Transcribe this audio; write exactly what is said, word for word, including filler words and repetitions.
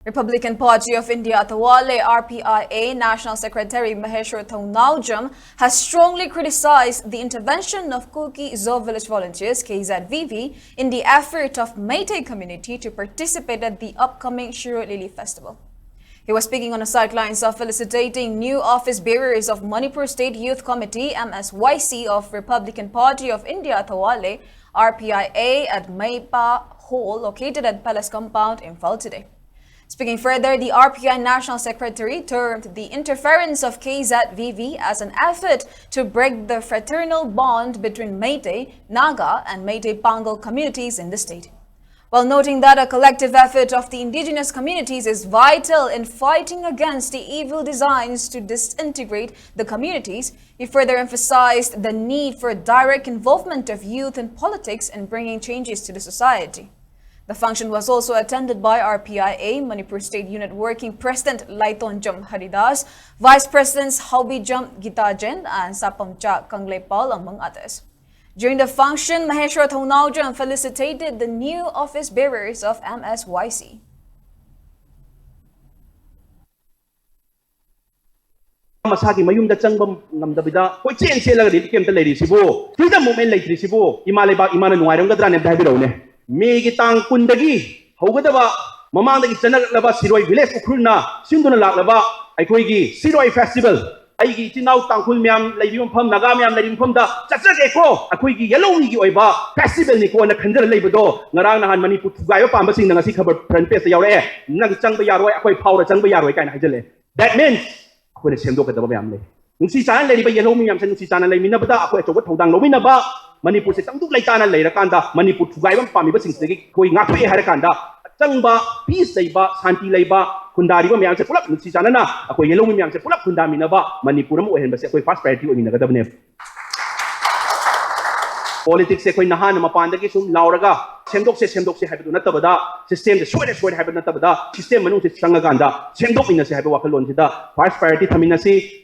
Republican Party of India Athawale, R P I A, National Secretary Maheshwar Thounaojam has strongly criticized the intervention of Kuki-Zo village volunteers, K Z V V, in the effort of Meitei community to participate at the upcoming Shirui Lily Festival. He was speaking on the sidelines of felicitating new office bearers of Manipur State Youth Committee, M S Y C, of Republican Party of India Athawale, R P I A, at Meipa Hall, located at Palace Compound, Imphal, today. Speaking further, the R P I National Secretary termed the interference of K Z V V as an effort to break the fraternal bond between Meitei, Naga, and Meitei Pangal communities in the state. While noting that a collective effort of the indigenous communities is vital in fighting against the evil designs to disintegrate the communities, he further emphasized the need for direct involvement of youth in politics and bringing changes to the society. The function was also attended by R P I A Manipur State Unit Working President Laitonjam Haridas, Vice Presidents Haobijam Gita Jain and Sapamcha Kangleipal, among others. During the function, Maheshwar Thounaojam felicitated the new office bearers of M S Y C. ꯃꯁꯥꯒꯤ ꯃꯌꯨꯝꯗ ꯆꯪꯕ ꯉꯝꯗꯕꯤꯗ ꯀꯣꯏꯆꯦꯟ ꯆꯦꯜꯂꯒ relief ꯀꯦꯝꯞꯇ ꯂꯩꯔꯤꯁꯤꯕꯨ, freedom movement ꯂꯩꯇ꯭ꯔꯤꯁꯤꯕꯨ, ꯏꯃꯥ ꯂꯩꯕꯥꯛ ꯏꯃꯥꯅ ꯅꯨꯡꯉꯥꯏꯔꯝꯒꯗ꯭ꯔꯥꯅꯦ ꯑꯝꯇ ꯍꯥꯏꯕꯤꯔꯛꯎꯅꯦ꯫ ꯃꯦꯒꯤ ꯇꯥꯡ ꯀꯨꯟꯗꯒꯤ ꯍꯧꯒꯗꯕ ꯃꯃꯥꯡꯗꯒꯤ ꯆꯠꯅꯔꯛꯂꯕ ꯁꯤꯔꯣꯏ ꯚꯤꯂꯦꯖ ꯎꯈ꯭ꯔꯨꯜꯅ ꯁꯤꯟꯗꯨꯅ ꯂꯥꯛꯂꯕ ꯑꯩꯈꯣꯏꯒꯤ ꯁꯤꯔꯣꯏ ꯐꯦꯁꯇꯤꯚꯦꯜ, ꯑꯩꯒꯤ ꯏꯆꯤꯟ ꯏꯅꯥꯎ ꯇꯥꯡꯈꯨꯜ ꯃꯌꯥꯝ ꯂꯩꯔꯤꯕ ꯃꯐꯝ, ꯅꯥꯒꯥ ꯃꯌꯥꯝ ꯂꯩꯔꯤꯕ ꯃꯐꯝꯗ ꯆꯠꯆꯒꯦꯀꯣ, ꯑꯩꯈꯣꯏꯒꯤ ꯌꯦꯜꯍꯧꯃꯤꯒꯤ ꯑꯣꯏꯕ ꯐꯦꯁꯇꯤꯚꯦꯜꯅꯤꯀꯣꯅ ꯈꯟꯖꯔ ꯂꯩꯕꯗꯣ, ꯉꯔꯥꯡ ꯅꯍꯥꯟ ꯃꯅꯤꯄꯨꯔ ꯊꯨꯒꯥꯏꯕ ꯄꯥꯝꯕꯁꯤꯡꯅ ꯉꯁꯤ ꯈꯕꯔ ꯐ꯭ꯔꯟ ꯄꯦꯖꯇ ꯌꯥꯎꯔꯛꯑꯦ, "ꯅꯪ ꯆꯪꯕ ꯌꯥꯔꯣꯏ, ꯑꯩꯈꯣꯏ ꯐꯥꯎꯔ ꯆꯪꯕ ꯌꯥꯔꯣꯏ" ꯀꯥꯏꯅ ꯍꯥꯏꯖꯜꯂꯛꯑꯦ꯫ That means ꯑꯩꯈꯣꯏꯅ ꯁꯦꯝꯗꯣꯛꯀꯗꯕ ꯃꯌꯥꯝ ꯂꯩ꯫ ꯅꯨꯡꯁꯤ ꯆꯥꯟꯅ ꯂꯩꯔꯤꯕ ꯌꯦꯜꯍꯧꯃꯤ ꯃꯌꯥꯝꯁꯦ ꯅꯨꯡꯁꯤ ꯆꯥꯟꯅ ꯂꯩꯃꯤꯟꯅꯕꯗ ꯑꯩꯈꯣꯏ ꯑꯆꯧꯕ ꯊꯧꯗꯥꯡ ꯂꯧꯃꯤꯟꯅꯕ, ꯃꯅꯤꯄꯨꯔꯁꯦ ꯇꯪꯗꯨ ꯂꯩꯇꯥꯅ ꯂꯩꯔꯀꯥꯟꯗ ꯃꯅꯤꯄꯨꯔ ꯊꯨꯒꯥꯏꯕ ꯄꯥꯝꯃꯤꯕꯁꯤꯡꯁꯤꯗꯒꯤ ꯑꯩꯈꯣꯏ ꯉꯥꯛꯊꯣꯛꯑꯦ ꯍꯥꯏꯔꯀꯥꯟꯗ ꯑꯆꯪꯕ ꯄꯤꯁ ꯂꯩꯕ, ꯁꯥꯟꯇꯤ ꯂꯩꯕ, ꯈꯨꯟꯗꯥꯔꯤꯕ ꯃꯌꯥꯝꯁꯦ ꯄꯨꯂꯞ ꯅꯨꯡꯁꯤ ꯆꯥꯟꯅꯅ ꯑꯩꯈꯣꯏ ꯌꯦꯜꯍꯧꯃꯤ ꯃꯌꯥꯝꯁꯦ ꯄꯨꯂꯞ ꯈꯨꯟꯗꯥꯃꯤꯟꯅꯕ ꯃꯅꯤꯄꯨꯔ ꯑꯃ ꯑꯣꯏꯍꯟꯕꯁꯦ ꯑꯩꯈꯣꯏ ꯐꯥꯔꯁ ꯄ꯭ꯔꯥꯏꯌꯣꯔꯤꯇꯤ ꯑꯣꯏꯃꯤꯟꯅꯒꯗꯕꯅꯦꯕ꯫ ꯄꯣꯂꯤꯇꯤꯛꯁꯁꯦ ꯑꯩꯈꯣꯏ ꯅꯍꯥꯅ ꯃꯄꯥꯟꯗꯒꯤ ꯁꯨꯝ ꯂꯥꯎꯔꯒ ꯁꯦꯝꯗꯣꯛꯁꯦ ꯁꯦꯝꯗꯣꯛꯁꯦ ꯍꯥꯏꯕꯗꯨ ꯅꯠꯇꯕꯗ, ꯁꯤꯁꯇꯦꯝꯁꯦ ꯁꯣꯏꯔꯦ ꯁꯣꯏꯔꯦ ꯍꯥꯏꯕ ꯅꯠꯇꯕꯗ, ꯁꯤꯁꯇꯦꯝ ꯃꯅꯨꯡꯁꯦ ꯆꯪꯉꯀꯥꯟꯗ ꯁꯦꯝꯗꯣꯛꯃꯤꯟꯅꯁꯦ ꯍꯥꯏꯕ ꯋꯥꯈꯜꯂꯣꯟꯁꯤꯗ ꯐꯥꯔꯁ ꯄ꯭ꯔꯥꯏꯌꯣꯔꯤꯇꯤ ꯊꯝꯃꯤꯟꯅꯁꯤ꯫